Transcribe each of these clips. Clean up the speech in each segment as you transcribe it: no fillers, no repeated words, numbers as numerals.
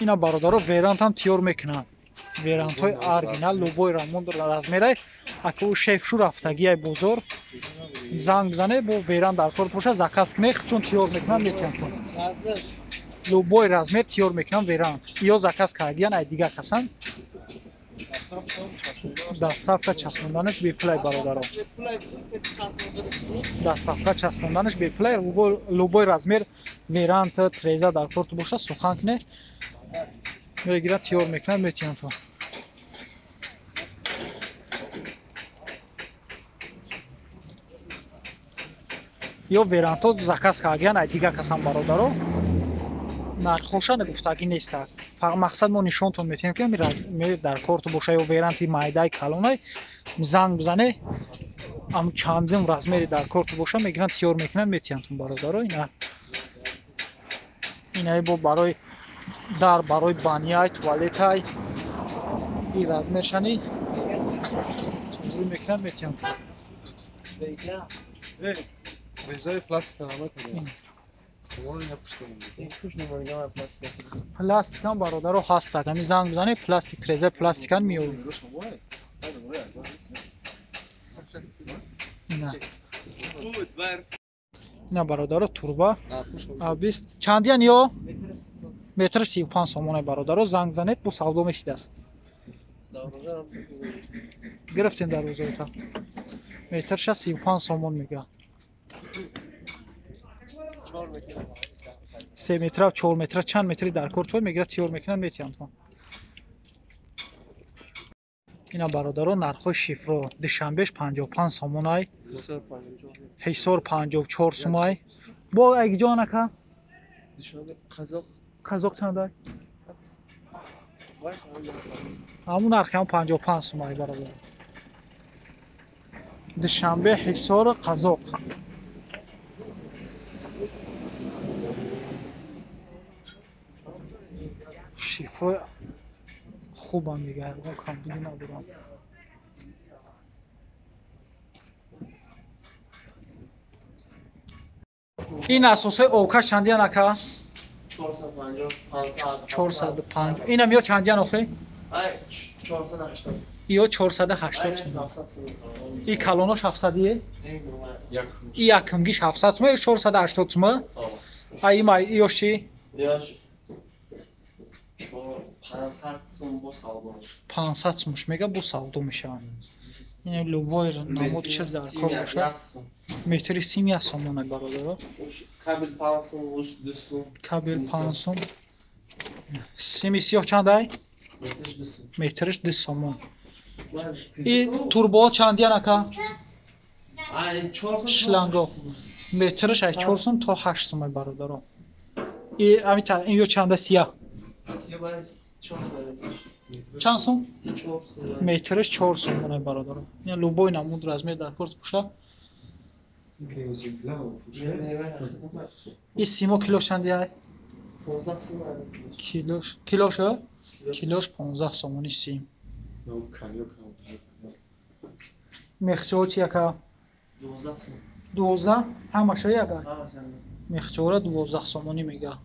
Ина бародаро верант ҳам тиёр мекунанд. Верантҳои оригинал любой размерай. Ака ӯ шеф шу рафтагиай бозор. Занг бизане, бо верант дар кор боша, заказ кунед, чун тиёр мекунанд, метиҳанд. Любой размер тиёр мекунанд верант. Ё заказ кардиян ай дигар касан. Доставка часпонданаш бепулай бародаро. Доставка часпонданаш бепулай, любой размер верант, треза дар кор боша, сухан кунед. Мегирад, тиёр мекунад, метиҳанд то. Ё веранто заказ кардиян ай дигар касан бародаро. Нархоша гуфтагӣ нест. Мақсад мо нишонтон метиҳем ки ами дар корту боша ё веранти майдаи калонай занг бизане, ам чандум размери дар корту боша мегиранд, тиёр мекунанд, метиҳанд бародаро. Ина инаи бо барои дар, барои баняй, туалетай и размершани тӯғри мекунанд, метиҳанд. Резаи пластика намекунад. Пластикам бародаро ҳастад. Ами занг бизане, пластик, треза пластикан меёбӣ. Ина. Ина бародаро турба. 20 чандиян ё? Метр 35 сомона бародаро, занг занед, бо савдо мешидааст. Гирифтем дарвозаро. Метр 35 сомон мега. 3 метра, 4 метра, чанд метри дар кор той мегирад, тиёр мекунанд, метиҳанд. Ина бародаро нархҳои шифро Душанбеш 55 сомонай, Ҳисор 54 сомай. Бо айгиҷо анака? Душанбе Қазоқ. Қазоқ чандай? Ҳамун нархи ҳам 55 сомай бародар. Душанбе, Ҳисор, Қазоқ. Шифрои хубам дига, ягон камбудӣ надорам. Ин асосҳои обкаш чандиян ака? 450, 500. 450. Инам ё чандиян охи? 480. Ё 480 сом. И калонош 700-ие? И якумгиш 700 сом, 480 сом. А има ёш чӣ? Ёш 500 сом бо савдо. 500 сомш мега бо савдо мешаванд. Ин любой намуд чиз дар кор бошад. Метри 31 сомона бародаро. Кабел 5 сом, уш 2 сом. Кабел 5 сом. Сими сиёҳ чандай? Метриш 2 сом. Метриш 2 сомон. И турбо чандиян ака? Ай 4 сом. Шланго. Метриш ай 4 сом то 8 сом бародаро. И ами та ин ё чанда сиёҳ? Чанд сом? Метриш 4 сомона бародаро. Ин любой намуд размер дар кор боша. И симо килош чандия? 15 сом. Килош, килош, килош 15 сомони сим. Мехчо чи яка? 12 сом. 12? Ҳамаша яка? Мехчора 12 сомони мега.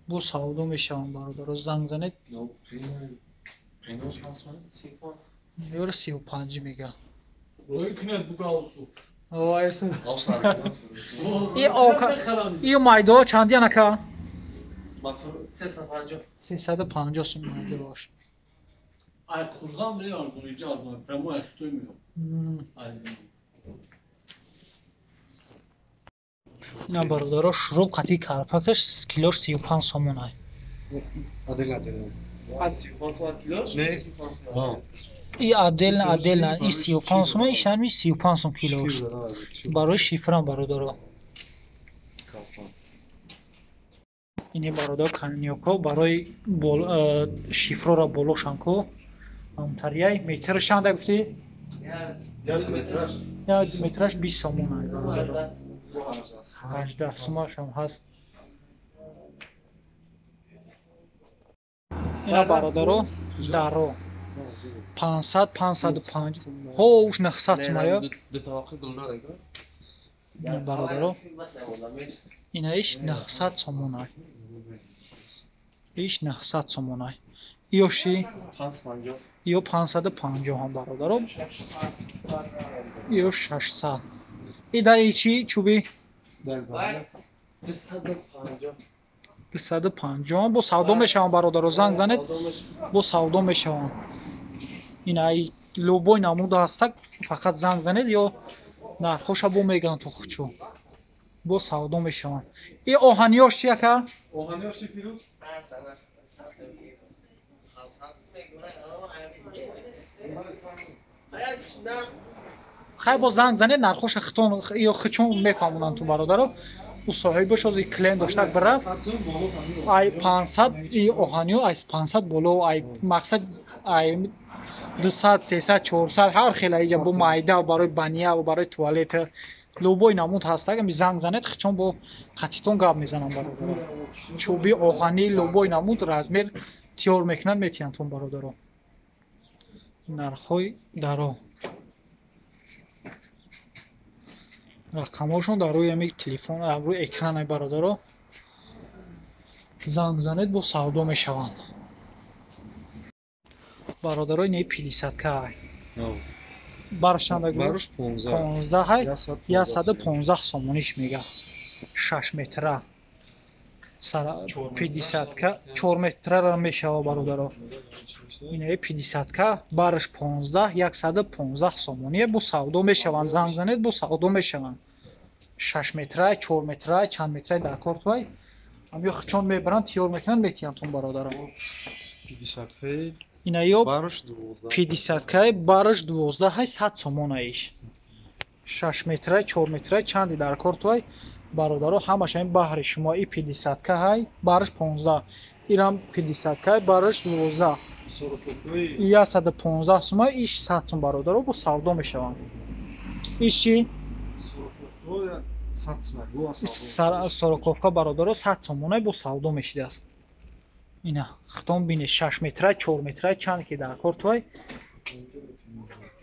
Бо савдо мешаванд бародаро, занг занед. Ёра 35 мега. Рой кунед бугаусу. И ока, и майдо чандиян ака? 350. 350 сом майдо бош. Ай қурған не арзон, иҷа арзон, прямо ай хитой меёб. Ина бародаро шурӯб қатъи карпакаш килош 35 сомон ай. Отдельно, отдельно. 35 сом килош? Не. И отдельно, отдельно. И 35 сом, и шарми 35 сом килош. Барои шифрам бародаро. Ини бародар канёко барои шифрора болошанко. Амтарияй метр чанда гуфтӣ? Як метраш 20 сомон ай бародаро. 18 сомашам ҳаст. Ина бародаро даро 500 505 ҳо уш 900 сом ая. Ду таваққи гулнор ага. Бародаро, инаиш 900 сомонай. Иш 900 сомонай. Иёши? 550. Иё 550 ҳам бародаро. Иё 600. И дари чӣ чӯби? 250. 250 бо савдо мешаванд бародаро, занг занед, бо савдо мешаванд. Ина любой намуда ҳастак, фақат занг занед ё нархоша бо мегӯянд то хучу. Бо савдо мешаванд. И оҳаниёш чи ака? Оҳаниёш чи Фирӯз? Хай бо занг занед, нархоша хитон ё хичон мефаҳмонанд ту бародаро. У соҳибаш ози клиент доштак бирафт. Ай 500 и оҳаниё ай 500 боло, ай мақсад ай 200, 300, 400 ҳар хела иҷа бо майда барои баня ва барои туалет любой намуд ҳастак. Ами занг занед, хичон бо қатитон гап мезанам бародаро. Чӯби оҳанӣ любой намуд размер тиёр мекунанд, метиҳанд тун бародаро. Нархҳои даро. Рақамҳошон дар рӯи ами телефон, дар рӯи экран ай бародаро. Занг занед, бо савдо мешаванд. Бародаро, ин 50 ай. Бараш чанд ай? Бараш 15. 15 ай, 115 сомониш мега. 6 метра. Сара 50 4 метрара мешава бародаро. Ин 50 бараш 15, 115 сомоние, бо савдо мешаванд. Занг занед, бо савдо мешаванд. 6 метра, 4 метра, чанд метра дар кор туай. Ам ё хичон мебаранд, тиёр мекунанд, метиҳанд тун бародаро. 50 Ина ё бараш 12. 50 бараш 12 ҳай 100 сомон аиш. 6 метра, 4 метра чанди дар кор туай бародаро, ҳамаш ҳамин баҳри шумо. И 50 ҳай бараш 15, ирам 50 бараш 12. 115 сума, иш 100 сум бародаро, бо савдо мешаванд. Иш чи? Сороковка бародаро 100 сомона бо савдо мешидааст. Ина хитон бине 6 метра, 4 метра чанд ки дар кор туай.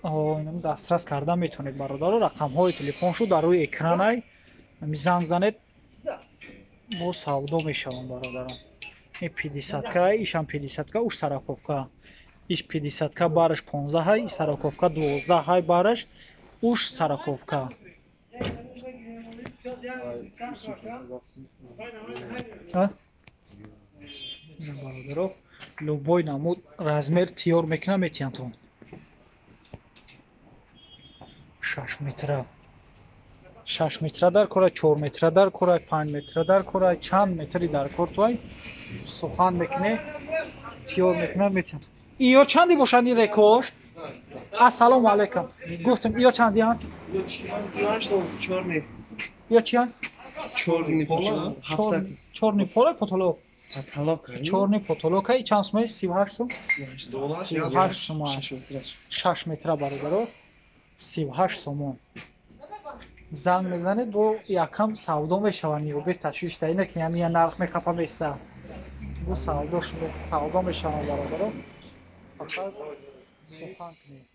Инам дастрас карда метавонед бародаро. Рақамҳои телефоншу дар рӯи экранай. Ами занг занед, бо савдо мешаванд бародаро. Ин 50, ишам 50, уш сороковка. Иш 50 бараш 15 ҳай, сороковка 12 ҳай бараш, уш сороковка. Бародаро, любой намуд размер тиёр мекунам, метиҳанд тун. 6 метра. 6 метра дар кора, 4 метра дар кора, 5 метра дар кора, чанд метри дар кор туай сухан мекунӣ, тиёр мекунам, метиҳанд. Иё чанди бошанд ин рекош? Ассалому алайкум. Гуфтам иё чандианд? Иё чиянд? Чорни пола потолок. Чорни потолок ай чанд сумай? 38 сум? 38 сум. 6 метра бародаро. 38 сомон. Занг мезанед, бо якам савдо мешаванд, ё бе ташвиш да ина ки ҳамин я нарх мехапа места. Бо савдо мешаванд бародаро. Фақат сухан кунед.